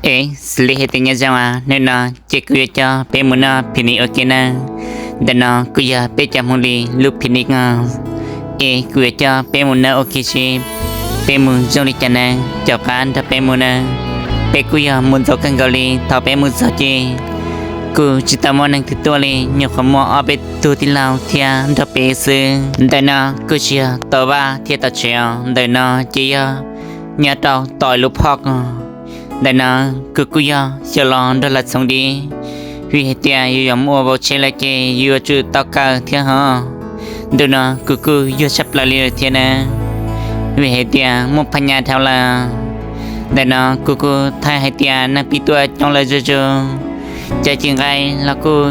Es xws li hais tias nyob zoo, hnub no ces kuv yuav coj peb mus noj picnic ua ke nawb. Ntawm no kuj yog peb cov Hmoob Lis lub picnic no. Es kuv yuav coj peb mus noj ua ke seb peb mus zoo li cas nawb, caum qab nrog peb mus nawb. Peb kuj yog mus ntxov kawg nkaus li, thaum peb mus txog ces kuj tsis tau muaj neeg twg tuaj li, nyuam qhuav muaj ob peb tug tij laug thiab nrog peb xwb. Ntawm no kuj tsis yog tom vaj thiab tom tsev os, ntawm no ces yog nyob rau tom lub park os. Ntawm no kuv kuj yog xyaum los nrog lawv txhoov dib, vim hais tias yus yuav mus ua vauv tsheb lawm ces yus yuav tsum tau kaw thiab hos. Ntu no kuv kuj yuag tshaj plaws li lawm thiab na, vim hais tias muaj phaj nyas dhau lawm. Ntawm no kuv kuj thaij hais tias neeg pib tuaj coob lawm zuj zus, cov ci nqaij los kuj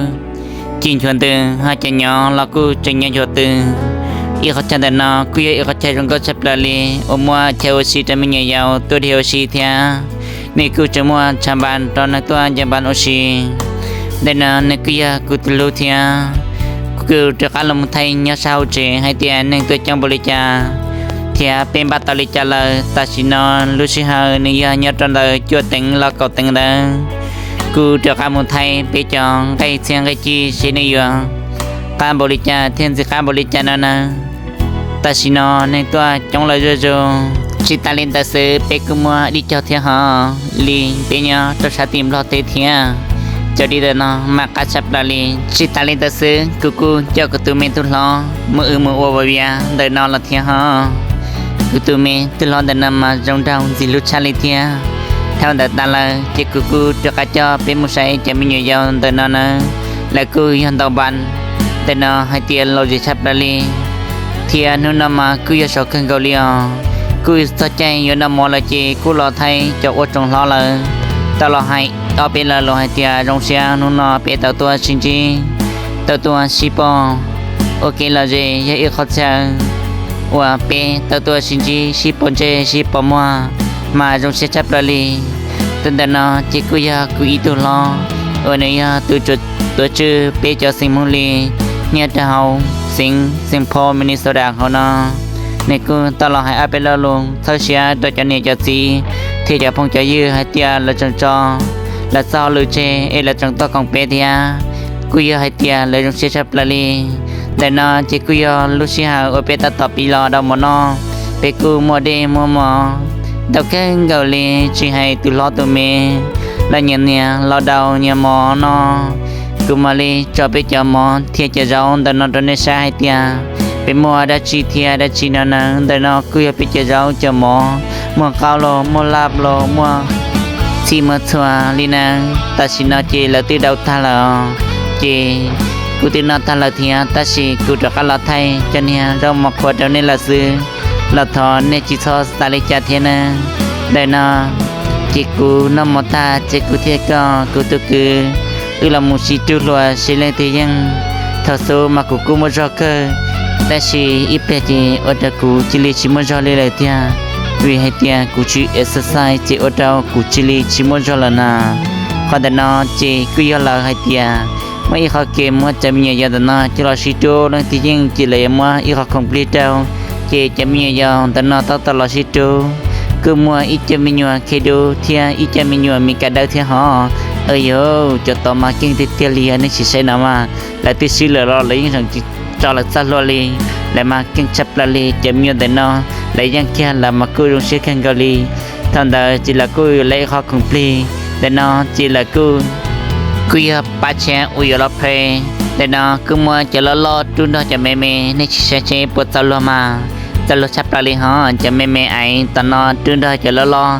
ci nchuav ntws, ho cov nyob los kuj tseem nyob nchuav ntws. Ib qhov chaw ntawm no kuj yog ib qhov chaw zoo nkauj tshaj plaws li, uas muaj chaw ua si rau me nyuam yaus tuaj dhia ua si thiab. Nej kuj tseem muaj tshav npas rau neeg tuaj ncaws npas ua si. Ntawm no nws kuj yog kuv tus hlub thiab. Kuv kuj rov qab los mus thaij nyob sab hauv tsev hais tias neeg tuaj coob npaum li cas thiab peb npaj tau li cas lawm. Tam sim no lub sij hawm nws yog nyob rau ntawm cuaj teev los kaum teev ntawd. Kuv rov qab mus thaij peb cov nqaij txhiab nqaij ci seb nws yuav qab npaum li cas thiab ntxim qab npaum li cas no na. Tam sim no neeg tuaj coob lawm zuj zus. Tsis tas li ntawd xwb, peb kuj muaj dib caug thiab hos, li peb nyob rau sab tim Nplog teb thiab. Cov dib ntawm no mas qab tshaj plaws li. Tsis tas li ntawd xwb, kuv kuj coj kuv tus me tub hlob mus wb mus ua vaj vias ntawm no los thiab hos. Kuv tus me tub hlob ntawm no mas zoo nraug ntxim hlub tshaj li thiab. Dhau ntawd tas lawm ces kuv kuj rov qab coj peb mus saib cov me nyuam yaus ntawm no nawb. Lawv kuj yog ntaus npas ntawm no hais tias lom zem tshaj plaws li. Thiab hnub no mas kuj yog sov kawg nkaus li os. Kuj txog caij yuav noj mov lawm ces kuj los thaij cov ua tsoos hlob lawm. Tau los hais ob peb lo lus hais tias zoo siab hnub no peb tau tuaj sib ntsib, tau tuaj sib pom. Ua kev lom zem yog ib qhov chaw uas peb tau tuaj sib ntsib sib pom ntsej sib pom muag mas zoo siab tshaj plaws li. Tus ntawm no ces kuj yog kuv ib tug hlob uas nws yog tus tuav tswv peb cov xeem Hmoob Lis nyob rau hauv xeev Saint Paul Minnesota hauv no. Nws kuj tau los hais ob peb lo lus txhawb siab rau cov niam cov txiv thiab cov phooj cov ywg hais tias lawv tseem tso lawv txoj hauj lwm tseg es lawv tseem tuaj koom peb thiab. Kuj yog hais tias lawv zoo siab tshaj plaws li. Ntawm no ces kuj yog lub sij hawm uas peb tab tom pib los daus mov noj. Peb kuj muaj dej muaj mov ntau kawg nkaus li, tsis hais tus hlob tus me los nyias nias los daus nyias mov no. Kuv mam li tso peb cov mov thiab cov zaub ntawm no rau nej saib hais tias peb muaj dab tsi thiab dab tsi no na. Ntawm no kuj yog peb cov zaub cov mov, muaj qaub los muaj laj los muaj txhij muaj txhua li na. Tam sim no ces lawv twb daus tag lawm os, ces kuv twb noj tag lawm thiab, tab sis kuv rov qab los thaij cov niag zaub mov qhuav rau nej lawm xwb. Los thov nej tsis txhob xav li cas thiab na. Ntawm no ces kuv noj mov tag ces kuv thiaj coj kuv tus kwv wb los mus sib rub hlua seb leej twg yeej. Thaum xub mas kuv kuj muaj zog kawg, tab sis ib pliag ces ua rau kuv cia li tsis muaj zog li lawm tiag. Vim hais tias kuv tsis exercise ces ua rau kuv cia li tsis muaj zog lawm na. Qhov ntawm no ces kuj yog lawv hais tias muaj ib qho kev muab cov me nyuam yaus ntawm no coj los sib rub, leej twg yeej ces lawv yuav muab ib qho khoom plig rau. Ces cov me nyuam yaus ntawm no tab tom los sib rub, kuj muaj ib co me nyuam Kheej Dub thiab ib co me nyuam Mes Kas Dawb thiab hos. Aw yauv, cov tod mas keej tiag tiag li os, nej sim saib no mas lawv twb swb lawm los lawv yeej tseem tso lawv txoj hlua li. Lawv mas keej tshaj plaws li, cov me nyuam ntawm no lawv yeej kiag lawv mas kuj zoo siab kawg nkaus li. Thaum ntawd ces lawv kuj yuav lawv ib qho khoom plig. Ntawm no ces lawv kuj, kuj yog pab tshiab uas yuav los play. Ntawm no kuj muaj cov loj loj rub nrog cov me me, nej sim saib seb puas txaus luag mas. Txaus luag tshaj plaws li hos, cov me me aiv tom no rub nrog cov loj loj.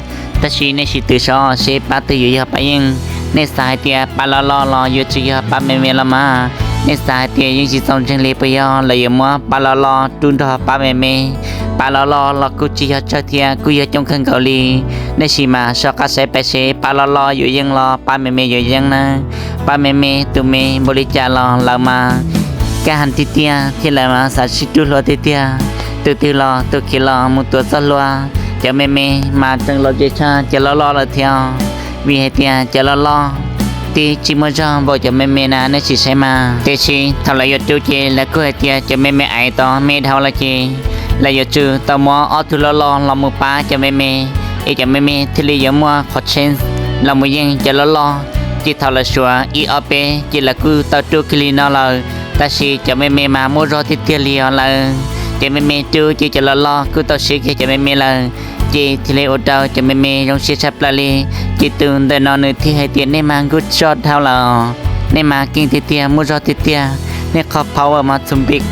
Tab sis nej sim twv seb pab twg yuav yog pab yeej. Nej xav hais tias pab loj loj los yuav tsum yog pab me me los mas. Nej xav hais tias yeej tsis txaus ntseeg li puas yog lawv yuav muab pab loj loj rub nrog pab me me? Pab loj loj los kuj tsis yog tsawg thiab, kuj yog coob kawg nkaus li. Nej sim mas soj qab saib pais seb pab loj loj yuav yeej los pab me me yuav yeej na. Pab me me tus me npaum li cas los lawv mas kaj heev tiag tiag thiab, lawv mas xav sib rub hlua tiag tiag. Tus twg los tus khiav los mus tuav txoj hlua. Cov me me mas tseem lom zem tshaj cov loj loj lawm thiab, vim hais tias cov loj loj twb tsis muaj zog npaum cov me me na, nej sim saib mas. Tiam sis thaum lawv yuav rub ces lawv kuj hais tias cov me me aiv tod me dhau lawm ces lawv yuav tsum tau muab ob tug loj loj los mus pab cov me me, es cov me me thiaj li yuav muaj qhov chance los mus yeej cov loj loj, ces thaum lawv suav ib ob peb ces lawv kuj tau rub kiag li no lawm. Tab sis cov me me mas muaj zog tiag tiag li os lawm. Cov me me rub ces cov loj loj kuj tau siv kiag cov me me lawm, ces thiaj li ua rau cov me me zoo siab tshaj plaws li. Ces tus ntawm no nws thiaj hais tias nej mas nkuj zog dhau lawm, nej mas keej tiag tiag muaj zog tiag tiag, nej qhov power mas txhum npis.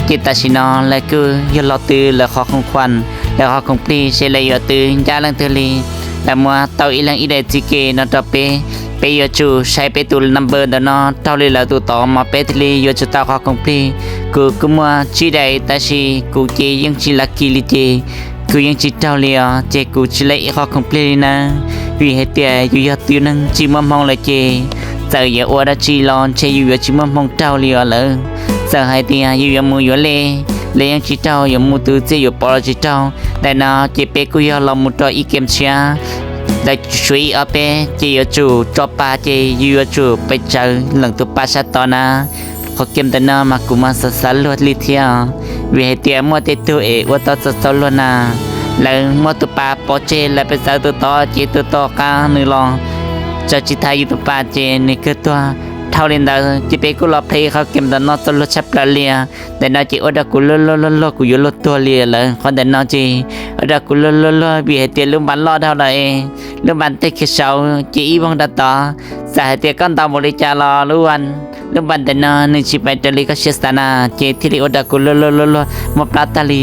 Ces tam sim no lawv kuj yog los twv lawv qhov khoom khuam, lawv qhov khoom plig seb lawv yuav twv ncaj leej twg li. Lawv muab tau ib leeg ib daim txiv ke no rau peb, peb yuav tsum saib peb tus number ntawm no raug li lawv tus tod mas peb thiaj li yuav tsum tau qhov khoom plig. Kuv kuj muaj tsib daim tab sis kuv ces yeej tsis lucky li ces kuv yeej tsis raug li os, ces kuv tsis laib ib qhov khoom plig li nawb. Vim hais tias yus yog tus neeg tsis muaj hmoo lawm ces txawm yuav ua dab tsi los ntshe yus yuav tsis muaj hmoo raug li os lawm. Txawm hais tias yus yuav mus yuav li, lawv yeej tsis raug, yuav mus tus txiaj yuav pov los tsis raug. Ntawm no ces peb kuj yog los mus rau ib kem tshiab, lawv suav ib ob peb ces yuav tsum tso pa ces yus yuav tsum pes tsawv leem tus pa sab tod na. Qhov kem ntawm no mas kuv mas xav xav luag li thiab, vim hais tias muaj tej tug es ua tau txaus txaus luag na, lawv muab tus pa pov tseg lawv pes txawv tus tod ces tus tod qab nws los, txawm tsis tas yus tus pa ces nws kawg tuag. Dhau li ntawd ces peb kuj los play qhov kem ntawm no txaus luag tshaj plaws li. Ntawm no ces ua rau kuv luag luag luag luag kuv yuav luag tuag li lawm. Qhov ntawm no ces ua rau kuv luag luag luag vim hais tias lub npa loj dhau lawm. Lub npa tej khiav saud ces ib voog rau tod. Txawm hais tias koj ntaus npaum li cas los lub npa, lub npa ntawm no nws tsis pais raws li koj siab xav na, ces thiaj li ua rau kuv luag luag luag luag mob plab tag li.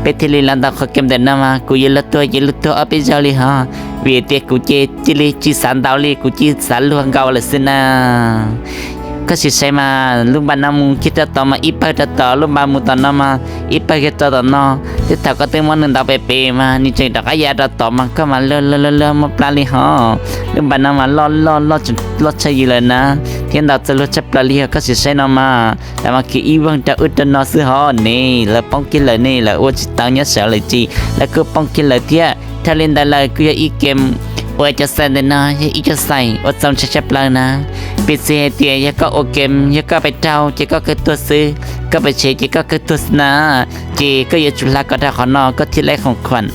Peb thiaj li los ntaus qhov kem ntawm no mas kuv yuav luag tuag ces luag tuag ob peb zaug li hos, vim tias kuv ces cia li tsis xav ntaus li, kuv cia li xav luag nkaus lawm xwb na. Koj sim saib mas lub npa no mus kiag rau tod mas ib pawg rau tod, lub npa mus tom no mas ib pawg kiag rau tom no. Tej thaum koj twb muab nws ntaus pem pem mas nws tseem rov qab ya rau tod mas koj mas luag luag luag luag mob plab li hos. Lub npa no mas loj loj loj tshaj yus lawm na, thiab ntaus txaus luag tshaj plaws li os. Koj sim saib no mas lawv mas khiav ib voog rau ub rau no xwb hos ne, lawv poob kiag lawm ne, lawv ua tsis tau nyob sawv lawm ces lawv kuj poob kiag lawm thiab. Dhau li ntawd lawm kuj yog ib kem ua cov xaim ntawm no yog ib cov xaim ua txaus ntshai tshaj plaws na. Piv txwv hais tias yog koj ua kem yog koj pais raug ces koj kawg tuag xwb, koj pais tshev ces koj kawg tuag xwb na. Ces koj yuav tsum hla kom dhau qhov no koj thiaj laib khoom khuam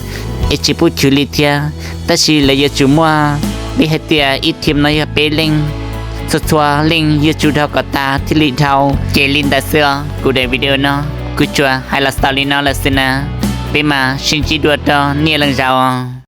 es tsis pub chwv li thiab. Tab sis lawv yuav tsum muaj, vim hais tias ib team no yog peb leej, txhua txhua leej yuav tsum dhau kom tas thiaj li dhau. Ces li ntawd xwb os, kuv daim video no kuv tsuas hais los xaus li no lawm xwb na. Peb mam sib ntsib dua rau niaj leej zaus.